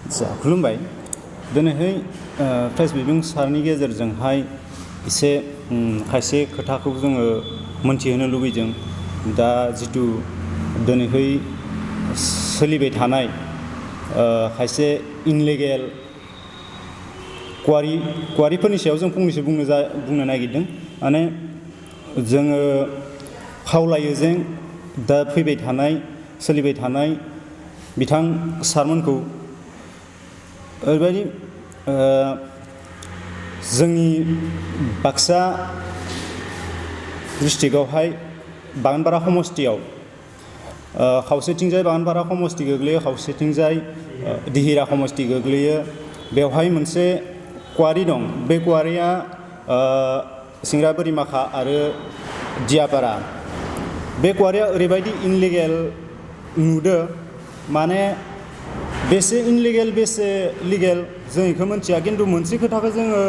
आदसा खुलुमबाय दिनैहाय प्रेस बिबुं सारनि गेजेरजोंहाय एसे खायसे खोथाखौ जोङो मोनथिहोनो लुबैदों दा जिथु दिनैहाय सोलिबाय थानाय खायसे इनलिगेल क्वारिफोरनि सायाव जों फंनैसो बुंनो नागिरदों माने जोङो खावलायो जे दा फैबाय थानाय सोलिबाय थानाय बिथां सारमोनखौ ओरैबायदि जोंनि बाक्सा डिस्ट्रिक्टआवहाय बागानपारा समस्तियाव खावसेथिंजाय बागानपारा समस्ति गोग्लैयो खावसेथिंजाय दिहिरा समस्ति गोग्लैयो बेवहाय मोनसे क्वारि दं बे क्वारिया सिंग्रा बोरिमाखा आरो दियापारा बे क्वारिया ओरैबायदि इनलिगेल नुदो माने बेसे इनलिगेल बेसे लिगेल जों बेखौ मिथिया खिन्थु मोनसे खोथाखौ जोङो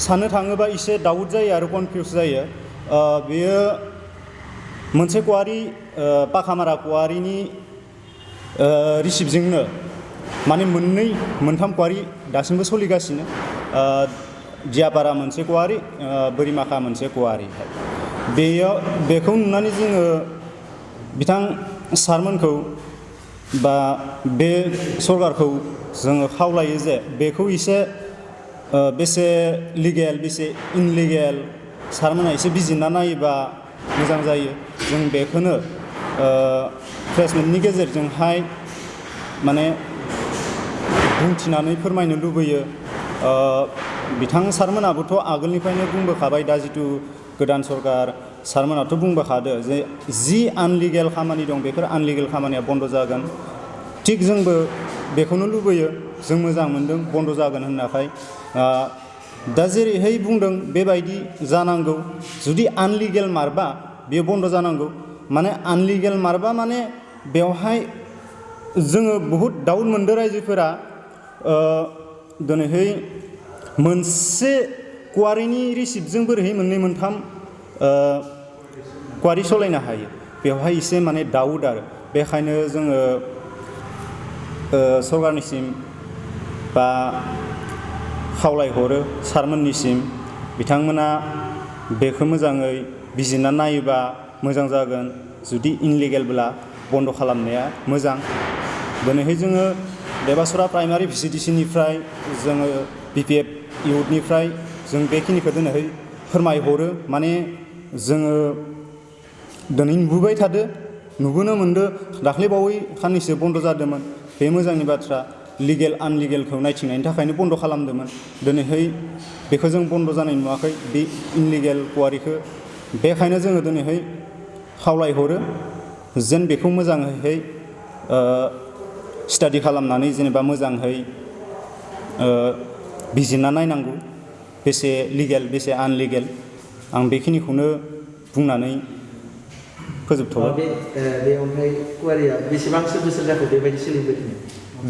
साननो थाङोबा एसे डाउट जायो आरो कनफिउस जायो बेयो मोनसे क्वारि पाखामारा क्वारिनि रिसिप्टजोंनो माने मोनथाम क्वारि दासिमबो सोलिगासिनो दियापारा मोनसे क्वारि बोरिमाखा मोनसे क्वारि बेखौ नुनानै जोङो बिथां सारमोनखौ बा बे सरकारखौ जोङो खावलायो जे बेखौ एसे बेसे लिगेल बेसे इनलिगेल सारमोनहा एसे बिजिरना नायोबा मोजां जायो जों बेखौनो प्रेसमिटनि गेजेरजोंहाय माने बुंथिनानै फोरमायनो लुबैयो बिथां सारमोनाबोथ' आगोलनिफ्रायनो बुंबोखाबाय दा जिथु गोदान सरकार सारमोनाथ' बुंबोखादो जे जि आनलिगेल खामानि दं बेफोर आनलिगेल खामानिया बन्द जागोन थिग जोंबो बेखौनो लुबैयो जों मोजां मोनदों बन्द जागोन होननायखाय दा जेरैहाय बुंदों बेबायदि जानांगौ जुदि आनलिगेल मारबा बेयो बन्द जानांगौ माने आनलिगेल मारबा माने बेवहाय जोङो बहुद डाउट मोनदों रायजोफोरा दिनैहाय मोनसे क्वारिनि रिसिप्टजों बोरैहाय मोननै मोनथाम क्वारि सालायनो हायो बेवहाय एसे माने डाउट आरो बेखायनो जोङो सरकारनिसिम बा खावलायहरो सारमोननिसिम बिथांमोना बेखौ मोजाङै बिजिरना नायोबा मोजां जागोन जुदि इनलिगेलब्ला बन्द खालामनाया मोजां दिनैहाय जोङो देबासरा प्राइमारि VCDC निफ्राय जोङो BPF इउथनिफ्राय जों बेखिनिखौ दिनैहाय फोरमायहरो माने जोङो दिनै नुबोबाय थादो नुबोनो मोनदो दाख्लैबावै साननैसो बन्द जादोंमोन बे मोजांनि बाथ्रा लिगेल आनलिगेलखौ नायथिंनायनि थाखायनो बन्द खालामदोंमोन दिनैहाय बेखौ जों बन्द जानाय नुवाखै बे इनलिगेल क्वारिखौ बेखायनो जोङो दिनैहाय खावलायहरो जेन बेखौ मोजाङैहाय स्टाडि खालामनानै जेनेबा मोजाङै बिजिरना नायनांगौ बेसे लिगेल बेसे आनलिगेल आं बेखिनिखौनो बुंनानै फोजोबथ'बाय बे अन्थाइ क्वारिया बेसेबांसो बोसोर जाखो बेबायदि सोलिबाय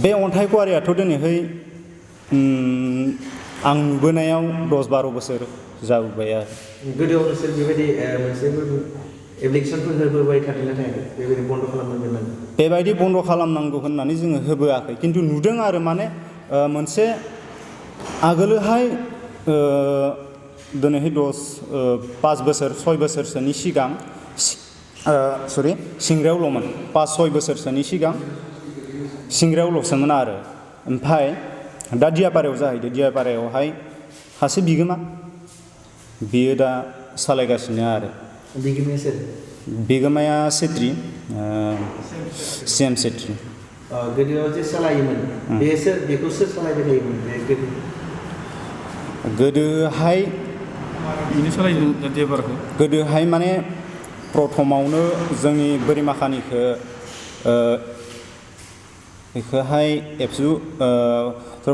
बे अन्थाइ क्वारियाथ' दिनैहाय आं नुबोनायाव 10-12 बोसोर जाबोबाय आरो गोदोआव नोंसोर बेबायदि मोनसे एप्लिकेसनफोर होबोबाय थादोंना थायाखै बेबायदि बन्द खालामनांगौ होननानै बेबायदि बन्द खालामनांगौ होननानै जोङो होबोआखै खिन्थु नुदों आरो माने मोनसे आगोलोहाय दिनैहाय 5 बोसोर 6 बोसोरसोनि सिगां सिंग्रायावल'मोन 5-6 बोसोरसोनि सिगां सिंग्रायावल'सोमोन आरो ओमफ्राय दा दियापारायाव जाहैदो दियापारायावहाय सासे बिगोमा बियो दा सालायगासिनो आरो बिगोमाया सेत्रि CM सेत्रि गोदोआव जे सालायोमोन बेखौ सोर सालायबाय थायोमोन बे गोदोहाय गोदोहाय माने प्रथमावनो जोंनि बोरिमाखानिखौ बेखौहाय एबसु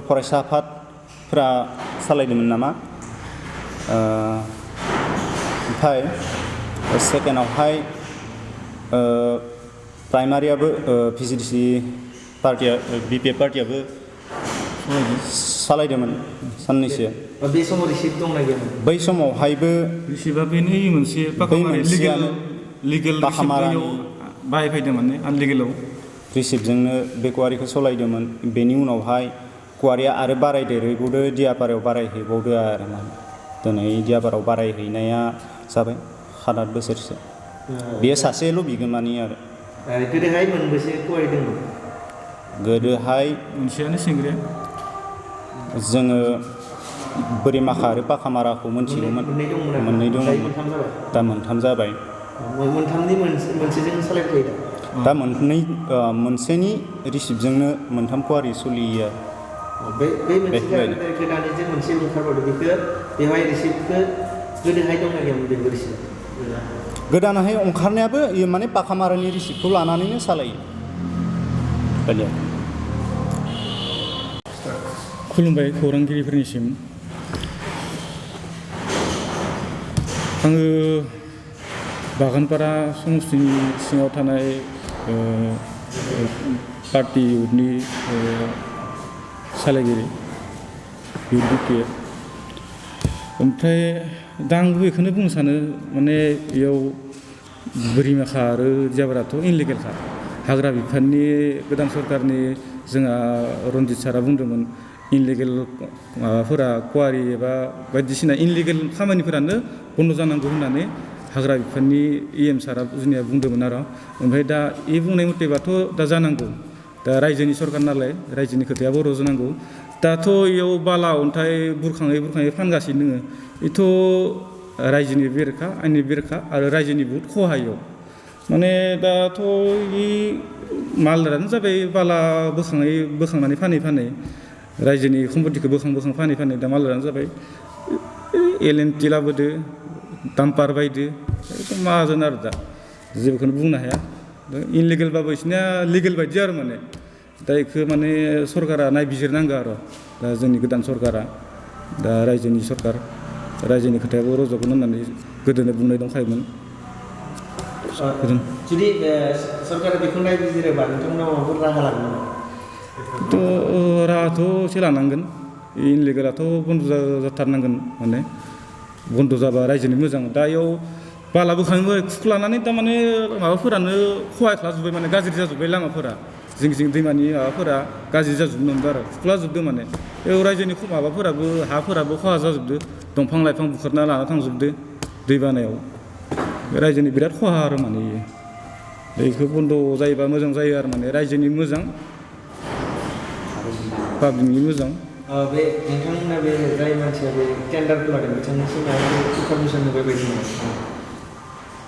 फरायसा आफादफ्रा सालायदोंमोन नामा ओमफ्राय सेकेन्डआवहाय प्राइमारियाबो VCDC पार्टिया BPF पार्टियाबो सालायदोंमोन साननैसो बे समाव रिसिप्ट दंना गैयामोन बै समावहायबो रिसिप्टआ बेनो मोनसे लिगेल रिसिप्टआव बाहायफैदों माने आनलिगेलाव रिसिप्टजोंनो बे क्वारिखौ सालायदोंमोन बेनि उनावहाय कुवारिया आरो बारायदेरहैबावदो दियापारायाव बारायहैबावदो आरो माने दिनै दियापारायाव बारायहैनाया जाबाय 7-8 बोसोरसो बेयो सासेल' बिगोमानि आरो गोदोहाय मोनबेसे कुवारि दंमोन गोदोहाय मोनसेयानो सिंग्राया जोङो बोरिमाखा आरो पाखामाराखौ मोनथिगौमोन मोननै दंमोन दा मोनथाम जाबाय मोनथामनि मोनसेजों सालायबाय थायो दा मोनसेनि रिसिप्टजोंनो मोनथाम कुवारि सोलियो बे मोनसे गोदानैजों मोनसे ओंखारबावदों बेखौ बेवहाय रिसिप्टखौ गोदोहाय दंना गैयामोन बेबो रिसिप्ट गोदानाहाय ओंखारनायाबो माने पाखामारानि रिसिप्टखौ लानानैनो सालायो खुलुमबाय खौरांगिरिफोरनिसिम आङो बागानपारा समस्तिनि सिङाव थानाय पार्टी इउथनि सालायगिरि इउथ बिपिएफ ओमफ्राय दा आंबो बेखौनो बुंनो सानो माने बेयाव बोरिमाखा आरो दियापाराथ' इनलिगेलखा हाग्रा बिफाननि गोदान सरकारनि जोंहा रन्जित सारा बुंदोंमोन इनलिगेल माबाफोरा कुवारि एबा बायदिसिना इनलिगेल खामानिफोरानो बन्द' जानांगौ होननानै हाग्रा बिफाननि EM सारा जोंनिया बुंदोंमोन आरो ओमफ्राय दा बे बुंनाय मथेबाथ' दा जानांगौ दा रायजोनि सरकार नालाय रायजोनि खोथाया बर' जानांगौ दाथ' इयाव बाला अन्थाइ बुरखाङै फानगासिनो दोङो बेथ' रायजोनि बेरेखा आंनि बेरेखा आरो रायजोनि बहुद खहा इयाव माने दाथ' इ मालदारानो जाबाय बाला बोखांनानै फानै रायजोनि सम्पतिखौ बोखां फानै दा मालदारानो जाबाय L&T लाबोदो डाम्पार बायदो एकदम माहाजोन आरो दा जेबोखौनो बुंनो हाया इनलिगेलबाबो बिसोरनिया लिगेल बायदि आरो माने दा बेखौ माने सरकारा नायबिजिरनांगौ आरो दा जोंनि गोदान सरकारा दा रायजोनि सरकार रायजोनि खोथायाबो रज'गोन होननानै गोदोनो बुंनाय दंखायोमोन जुदि सरकारा बेखौ नायबिजिरोबा नोंथांमोना माबाफोर राहा लागोन नामा राहाथ' एसे लानांगोन इनलिगेलाथ' बन्द' जाथारनांगोन माने बन्द' जाबा रायजोनि मोजां दा इयाव बाला बोखाङो खुख्लानानै थारमाने माबाफोरानो खहा खालामजोब्बाय माने गाज्रि जाजोब्बाय लामाफोरा जिं दैमानि माबाफोरा गाज्रि जाजोबनो हमदों आरो खुख्लाजोबदों माने बेयाव रायजोनि माबाफोराबो हाफोराबो खहा जाजोबदो दंफां लाइफां बुखारना लाना थांजोबदो दै बानायाव रायजोनि बिराद खहा आरो माने बेखौ बन्द' जायोबा मोजां जायो आरो माने रायजोनि मोजां पाब्लिकनि मोजां बे नोंथांमोना बे जाय मानसिया बे टेन्डारखौ लादों बिथांनिसिम माबाफोर इनफरमेसन होबाय बायदि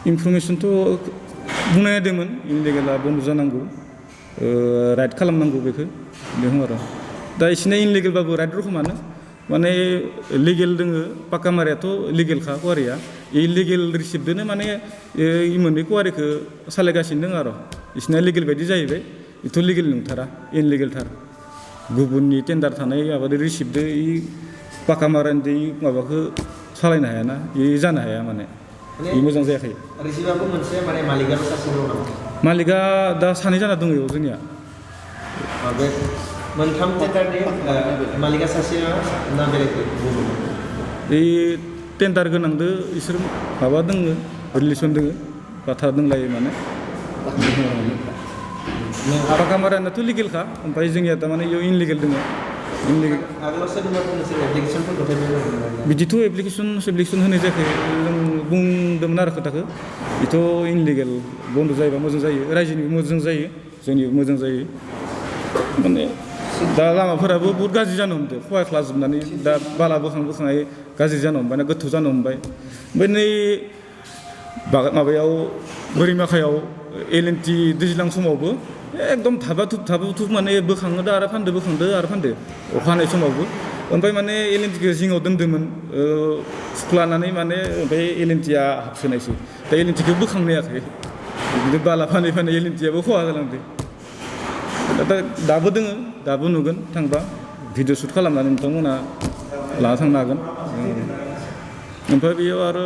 इनफरमेसनथ' बुंनाय जादोंमोन इनलिगेला बन्द' जानांगौ राइड खालामनांगौ बेखौ बेखौ आरो दा इसिना इनलिगेलबाबो राइड रखमानो माने लिगेल दोङो पाक्कामारायाथ' लिगेलखा कुवारिया इलिगेल रिसिप्टजोंनो माने मोननै कुवारिखौ सालायगासिनो दङ आरो इसिना लिगेल बायदि जाहैबाय बेथ' लिगेल नंथारा इनलिगेलथार गुबुननि टेन्डार थानाय माबादो रिसिप्टजों पाक्कामारानि माबाखौ सालायनो हायाना बे जानो हाया माने बे मोजां जायाखै रिसिप्टआबो मोनसे माने मालिकआबो सासे दङ नामा मालिकआ दा सानै जाना दङ इयाव जोंनिया बे मोनथाम टेन्डारनि मालिकआ सासे ना बेलेग गुबुन बे टेन्डार गोनांदो इसोर माबा दोङो रिलेसन दोङो बाथा दंलायो माने पाक्कामारायाथ' लिगेलखा ओमफ्राय जोंनिया थारमाने इयाव इनलिगेल दोङो आगोलाव सोरबाफोर नोंसोर एप्लिकेसनफोरखौ बिदिथ' एप्लिकेसन होनाय जायाखै जों बुंदोंमोन आरो खोथाखौ बेथ' इनलिगेल बन्द' जायोबा मोजां जायो रायजोनिबो मोजां जायो जोंनिबो मोजां जायो माने दा लामाफोराबो बहुद गाज्रि जानो हमदों खहा खालामजोबनानै दा बाला बोखाङै गाज्रि जानो हमबाय ना गोथौ जानो हमबाय ओमफ्राय नै माबायाव बोरिमाखायाव L&T दैज्लां समावबो एकदम थाबा-थुब माने बोखाङो आरो फानदो अखा हानाय समावबो ओमफ्राय माने L&Tखौ जिङाव दोन्दोंमोन खुख्लानानै माने ओमफ्राय L&Tआ हाबसोनायसै दा L&Tखौ बोखांनो हायाखै बिदिनो बाला फानै L&Tआबो खहा जालांदों दाबो दोङो दाबो नुगोन थांबा भिडिअ शुट खालामनानै नोंथांमोना लाना थांनो हागोन ओमफ्राय बेयाव आरो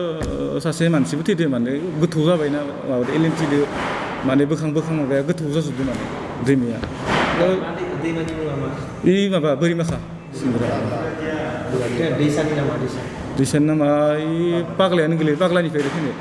सासे मानसिबो थैदो माने गोथौ जाबायना माबा L&Tदो माने बोखां माबाया गोथौ जाजोबदों माने दैमाया दैमानि मुङा मा बे माबा बोरिमाखा दैसानि नामा दैसानि नामा पाग्लायानो गोलैयो पाग्लानिफ्राय फैनाय